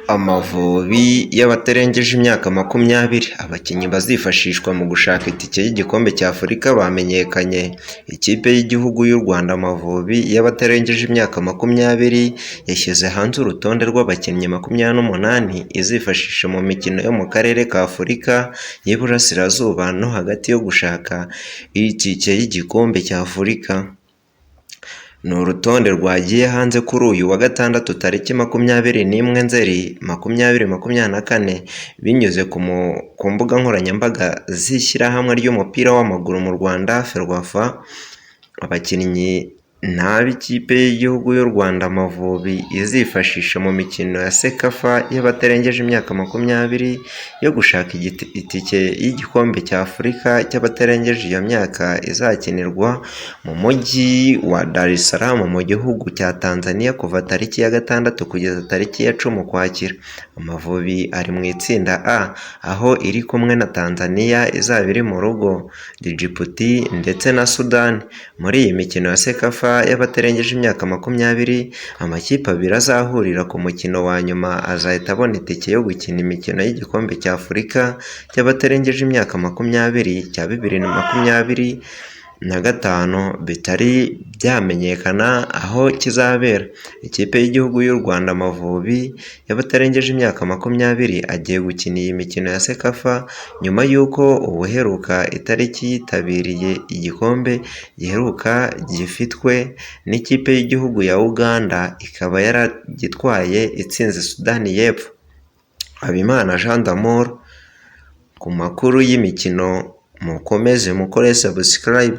Amavubi y'abatarengeje imyaka 20, abakinnyi bazifashishwa mu gushaka itike y'igikombe cya Afurika bamenyekanye. Ikipe y'igihugu y'u Rwanda Amavubi y'abatarengeje imyaka 20 yashyize hanze urutonde rw'abakinnyi 28 izifashisha mu mikino yo mu karere ka Afurika y'Iburasirazuba no hagati yo gushaka itike y'igikombe cya Afurika. Ni urutonde rwagiye hanze kuri uyu wa Gatandatu tariki 21 Nzeri 2024 binyuze ku mbuga nkoranyambaga z'Ishyirahamwe ry'Umupira w'Amaguru mu Rwanda FERWAFA. Abakinnyi ni ab'ikipe y'igihugu y'u Rwanda Amavubi izifashisha mu mikino ya CECAFA y'abatarengeje imyaka 20 yo gushaka itike y'igikombe cya Afurika cy'abatarengeje iyo myaka izakinirwa mu mujyi wa Dar es Salaam mu gihugu cya Tanzania kuva tariki ya 6 kugeza tariki ya 10 Ukwakira. Amavubi ari mu itsinda A aho iri kumwe na Tanzania izaba iri mu rugo, Djibouti ndetse na Sudan. Muri iyi mikino ya CECAFA y'abatarengeje imyaka 20, amakipe abiri azahurira ku mukino wa nyuma azahita abona itike yo gukina imikino y'igikombe cya Afurika cy'abatarengeje imyaka 20 cya 2025 bitari byamenyekana aho kizabera. Ikipe y'igihugu y'u Rwanda Amavubi y'abatarengeje imyaka 20 agiye gukina iyi mikino ya CECAFA nyuma y'uko ubuheruka itariki yitabiriye igikombe giheruka gifitwe n'ikipe y'igihugu ya Uganda ikaba yaragitwaye itsinze Sudani y'Epfo. Habimana Jean d'Amour ku makuru y'imikino, mukomeze mukore subscribe.